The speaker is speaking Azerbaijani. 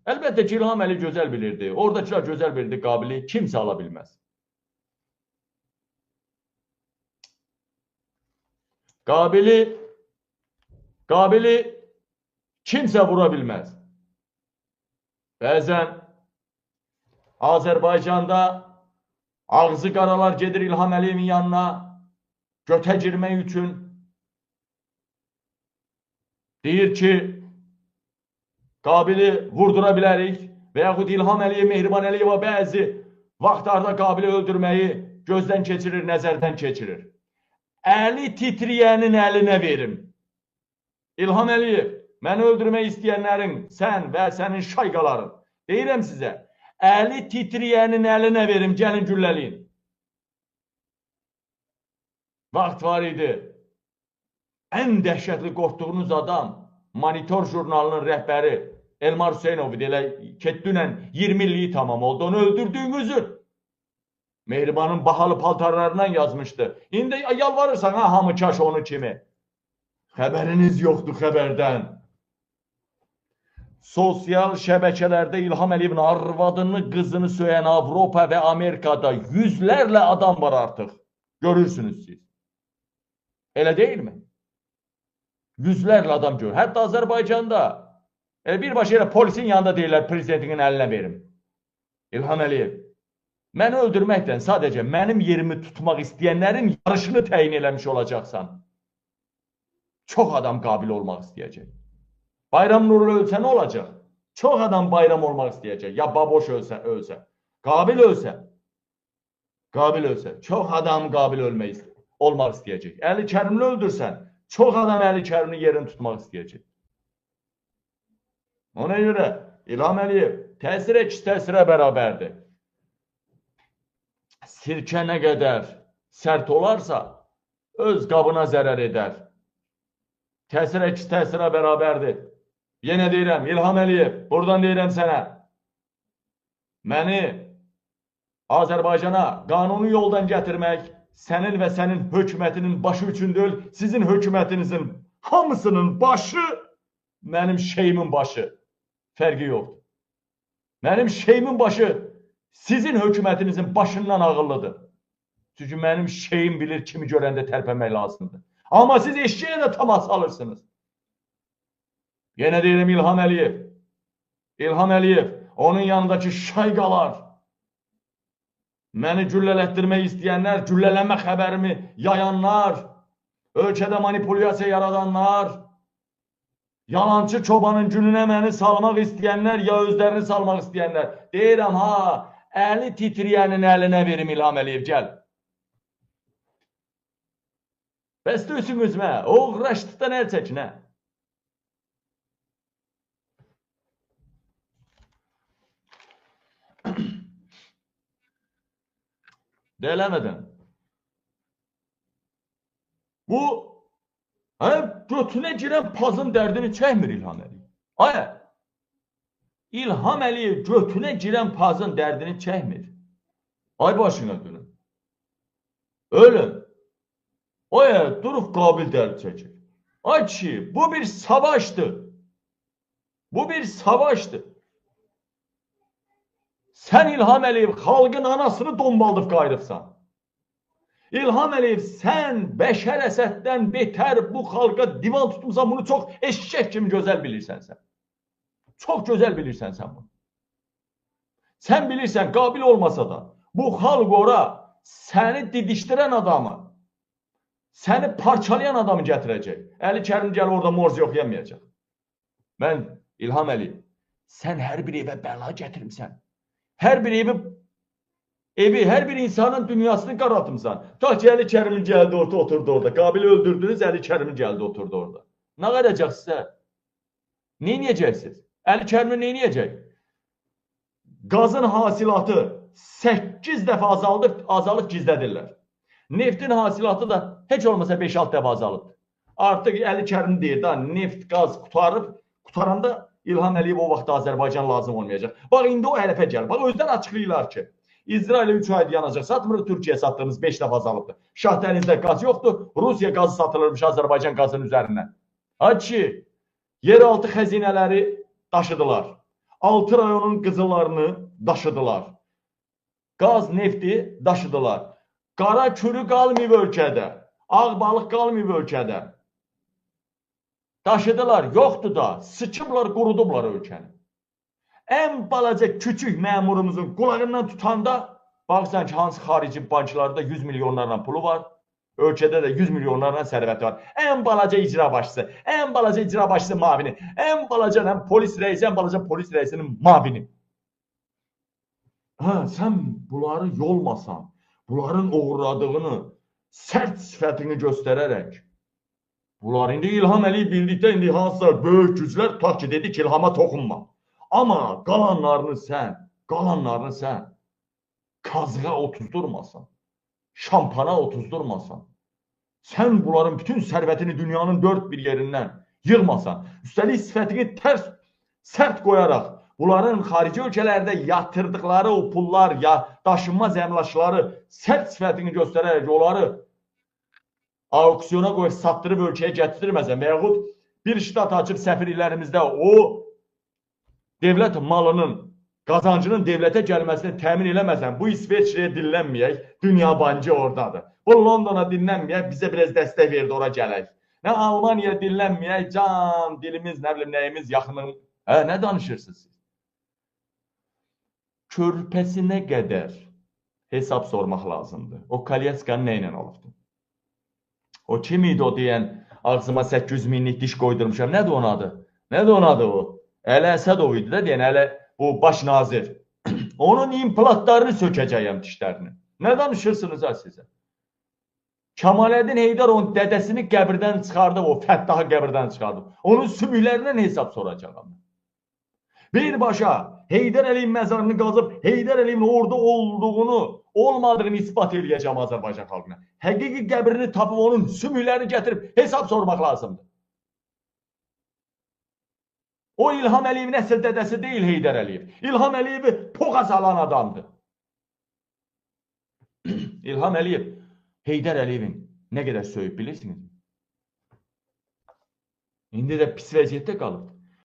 Əlbəttə ki, İlham Əliyev gözəl bilirdi. Oradakılar gözəl bilirdi, Qabili kimsə ala bilməz. Qabili kimsə vura bilməz. Bəzən Azərbaycanda ağzı qaralar gedir İlham Əliyevin yanına götə girmək üçün. Deyir ki, Qabili vurdura bilərik və yaxud İlham Əliyev, Mehriban Əliyeva bəzi vaxtlarda Qabili öldürməyi gözdən keçirir, nəzərdən keçirir. Əli titriyənin əlinə verim. İlham Əliyev, məni öldürmək istəyənlərin, sən və sənin şayqaların, deyirəm sizə, əli titriyənin əlinə verim, gəlin güllələyin. Vaxt var idi. Ən dəhşətli qorxduğunuz adam, Monitor jurnalının rəhbəri Elmar Hüseynov idi, elə dünən 20 illiyi tamam oldu, onu öldürdüyünüzün Mehribanın bahalı paltarlarından yazmışdı. İndi yalvarırsan ha, hamı kaş onu kimi. Xəbəriniz yoxdur xəbərdən. Sosial şəbəkələrdə İlham Əliyevin arvadını, qızını söyən Avropa və Amerikada yüzlərlə adam var artıq. Görürsünüz siz. Elə deyilmi? Yüzlərlə adam görür. Hətta Azərbaycanda birbaşa elə polisin yanında deyirlər, prezidentinin əlinə verim. İlham Əliyev, məni öldürməklə sadəcə mənim yerimi tutmaq istəyənlərin yarışını təyin eləmiş olacaqsan. Çox adam qabil olmaq istəyəcək. Bayram Nurlu ölsə nə olacaq? Çox adam bayram olmaq istəyəcək. Ya Baboş ölsə, Qabil ölsə, Qabil ölsə, çox adam qabil olmaq istəyəcək. Əli Kərimli öldürsən, çox adam Əli Kərimli yerini tutmaq istəyəcək. Ona görə İlham Əliyev təsir əks təsirə bərabərdir. Sirkə nə qədər sərt olarsa, öz qabına zərər edər. Təsir əks təsirə bərabərdir. Yenə deyirəm, İlham Əliyev, buradan deyirəm sənə, məni Azərbaycana qanuni yoldan gətirmək sənin və sənin hökumətinin başı üçün deyil, sizin hökumətinizin hamısının başı mənim şeyimin başı. Fərqi yoxdur. Mənim şeyimin başı sizin hökumətinizin başından ağıllıdır. Çünki mənim şeyim bilir kimi görəndə tərpənmək lazımdır. Amma siz eşeğe də təmas alırsınız. Yenə deyirəm İlham Əliyev. İlham Əliyev, onun yanındakı şayqalar, məni güllələtdirmək istəyənlər, güllələnmə xəbərimi yayanlar, ölkədə manipulyasiya yaradanlar, yalancı çobanın gününə məni salmaq istəyənlər, ya özlərini salmaq istəyənlər. Deyirəm ha, əli titriyənin əlinə verim İlham Əliyev, gəl. Bəs döysünüz mə, oğraşdıqdan əl çəkin, hə? Dələmədən. Bu, götünə girən pazın dərdini çəkmir İlham Əliyev. Ayə, İlham Əliyev götünə girən pazın dərdini çəkmir. Ay başına dönün. Ölün. Ayə, durub Qabil dərdi çəkir. Ay kişi, bu bir savaşdır. Bu bir savaşdır. Sən İlham Əliyev xalqın anasını dombaldıb qayırıbsan. İlham Əliyev, sən Bəşər Əsəddən betər bu xalqa divan tutmusan, bunu çox eşşək kimi gözəl bilirsən sən. Çox gözəl bilirsən sən bunu. Sən bilirsən, qabil olmasa da, bu xalq ora səni didişdirən adamı, səni parçalayan adamı gətirəcək. Əli Kərim gəl orada morzi oxuyamayacaq. Mən İlham Əliyev, sən hər bir evə bəla gətirmisən. Hər bir evi, hər bir insanın dünyasını qaraltmısan. Ta ki, Əli Kərimin gəldi orada, oturdu orada. Qabili öldürdünüz, Əli Kərimin gəldi, oturdu orada. Nə qaracaq sizə? Nə eləyəcəksiniz? Əli Kərimin nə eləyəcək? Qazın hasilatı 8 dəfə azalıb gizlədirlər. Neftin hasilatı da heç olmasa 5-6 dəfə azalıb. Artıq Əli Kərim deyir da, neft, qaz qutarıb, qutaranda İlham Əliyev o vaxt Azərbaycan lazım olmayacaq. Bax, indi o hərəfə gəlir. Bax, özdən açıqlayırlar ki, İsrailə 3 aydır yanacaq satmırıq, Türkiyə satdığımız 5 dəfə azalıbdır. Şah dənizdə qaz yoxdur, Rusiya qazı satılırmış Azərbaycan qazının üzərindən. Ha ki, yeraltı xəzinələri daşıdılar. 6 rayonun qızıllarını daşıdılar. Qaz, nefti daşıdılar. Qara kürü qalmayıb ölkədə. Ağ balıq qalmayıb ölkədə. Daşıdılar, yoxdur da. Sıçıblar, qurudublar ölkəni. Ən balaca küçük məmurumuzun qulağından tutanda, baxsan ki, hansı xarici banklarda 100 milyonlarla pulu var, ölkədə də 100 milyonlarla sərvəti var. Ən balaca icra başçısı, ən balaca icra başçısı mavini, ən balaca polis rəisi, ən balaca polis rəisinin mavini. Hə, sən bunları yolmasan, bunların oğurladığını, sərt sifətini göstərərək, bunlar indi İlham Əliyev bildikdə indi hansısa böyük güclər tutaq ki, dedi ki, İlhama toxunma. Amma qalanlarını sən kazığa otuzdurmasan, şampana otuzdurmasan, sən bunların bütün sərvətini dünyanın dörd bir yerindən yığmasan, üstəlik sifətini tərs, sərt qoyaraq bunların xarici ölkələrdə yatırdıqları o pullar, ya daşınmaz əmlakları sərt sifətini göstərərək onları auksiyona qoyub satdırıb ölkəyə gətirməsən və yaxud bir ştat açıb səfirliklərimizdə o devlət malının, qazancının devlətə gəlməsini təmin eləməsən, bu İsveçrəyə dillənməyək, dünya bancı oradadır. Bu Londona dillənməyək, bizə biraz dəstək verdi, ora gələk. Nə Almaniyaya dillənməyək, can, dilimiz, nə bilim, nəyimiz, yaxınlığımız. Hə, nə danışırsınız siz? Körpəsinə qədər hesab sormaq lazımdır. O Kalyaskanı nə ilə alıbdı? O kim idi o deyən, ağzıma 800 minlik diş qoydurmuşam. Nədir onun adı? Nədir onun adı o? Əli Əsədov idi də deyən, hələ bu baş nazir. Onun implantlarını sökəcəyəm dişlərini. Nə danışırsınız ha sizə? Kamaləddin Heydər onun dədəsini qəbirdən çıxardı, o Fəttahı qəbirdən çıxardı. Onun sümüklərindən hesab soracağam. Birbaşa Heydər Əliyevin məzarını qazıb, Heydər Əliyevin orada olduğunu, olmadığını isbat eləyəcəm Azərbaycan xalqına. Həqiqi qəbrini tapıb onun sümüklərini gətirib hesab sormaq lazımdır. O İlham Əliyevin əsl dədəsi deyil Heydər Əliyev. İlham Əliyevi poğa salan adamdır. İlham Əliyev Heydər Əliyevin nə qədər söyüb bilirsiniz? İndi də pis vəziyyətdə qalıb.